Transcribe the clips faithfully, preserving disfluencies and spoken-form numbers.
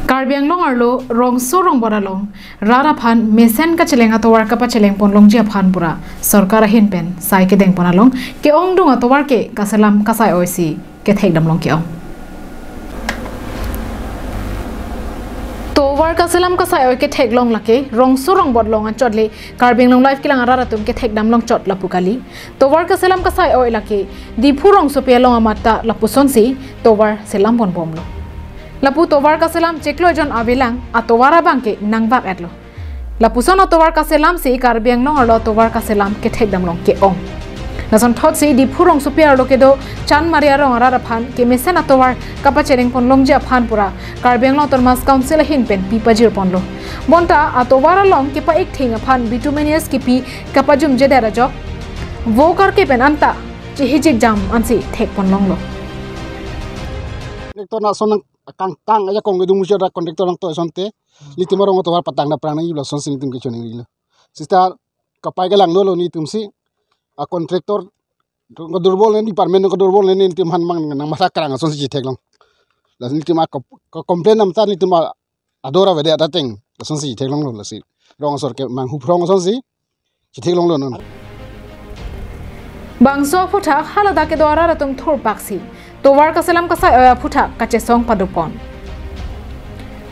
Karbi Anglong arlo rongso rongbot along rat aphan mesen kacheleng atovar kapacheleng pon longji aphan pura sorkar ahin pen sai kedeng pon along ke-ongdung atovar ke kaselam kasai-oi si kethek damlong ke-ong. Tovar kaselam kasai-oi kethek long lake rongso rongbot along anchot le Karbi Anglong Live kelang arat atum kethek damlong chot lapu kali. Tovar kaselam kasai-oi lake Diphu rongsopi along amat ta lapuson si tovar selam pon bomlo. Lapu tovar kaselam chiklo jon avelang, atovar abang ke nangvak-etlo. Lapuson atovar kaselam si Karbi Anglong arlo tovar kaselam kethek damlong ke-ong. Lason thot si Diphu rongsopi arlo kedo Chanmari arong arat aphan ke mesen atovar kapacheleng pon longji aphan pura Karbi Anglong Autonomous Council ahin pen pi pajir ponlo. Bonta atovar along kepa-ik thing aphan bituminous kipi kapajumjedet ajok vo karke pen anta chihijik jam ansi thek pon longlo. Nek to na sonang kangtang ajakong kedung musi dak contractor nangto asonte. Nelitum arong atovar patang dapprang nangji pu lasonsi nelitum kecho ningrilo. Sista kapai kelang dolo nelitum si. A contractor kedurbol ne, department kedurbol ne, nelitum aphan mang nangmatha krang asonsi chitheklong. Lasi nelitum a kop-, ko complain namta nelitum a ador avedet ateng lasonsi chitheklonglo lasi. Rong asor ke manghuphrong asonsi chitheklonglo non. Bangso aphuthak haladak kedo arat atum thurpaksi tovar kaselam kasai-oi aphuthak kachesong padopon.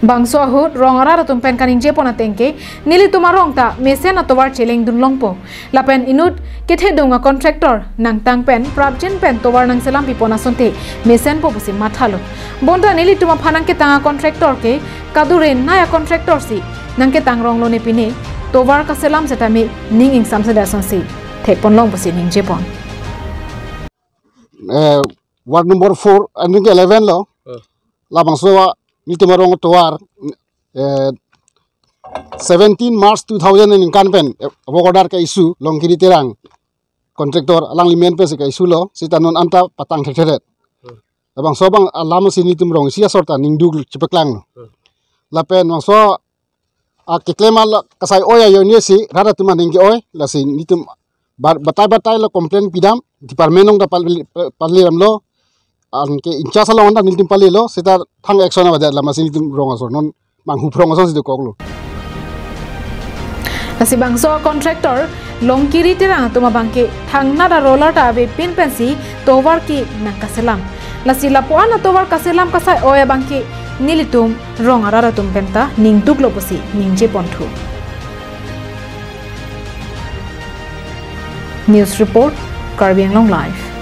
Bangso ahut rong arat atum pen kaningje pon ateng ke nelitum arong ta mesen atovar cheleng dun longpo. Lapen inut kethedung a contractor nangtang pen prapjin pen tovar nangselam pipon asonte mesenpo pusi mathalo. Bonta nelitum aphan nangketang a contractor ke kadure nai a contractor si nangketang ronglo ne pine tovar kaselam setame ning ingsamsedet asonsi thek pon long pusi ningje pon. Eh, ward number four, I think eleven lo. Hmm. Labangso a nelitum arong atovar, eh, seventeen March two thousand aningkan pen, eh, work order ke-issue, Longkiri Terang contractor alangli men pensi ke-issue lo, sita non anta patang thektheret. Hmm. Labangso abang alam si nelitum rong isi asor ta ningduk chepaklanglo. Hmm. Lapen bangso a keklem ala kasai-oi ajoine si rat atum aning ke-oi, lasi nelitum bar-, batai batai lo complain pidam, department along ta pal-, pal-, paliramlo, anke in-charge along ta nelitum palilo, sita thang action avedet, lasi nelitum rong asor non manghuphrong asonsi dokoklo. Lasi bangso contractor Longkiri Terang atum abang ke thangnat a roller ta avepin pensi tovar ke nangkaselam. Lasi lapu-an atovar kaselam kasai-oi abang ke nelitum rong arat atum penta ningduklo pusi ningje ponthu. News report, Karbi Anglong Live.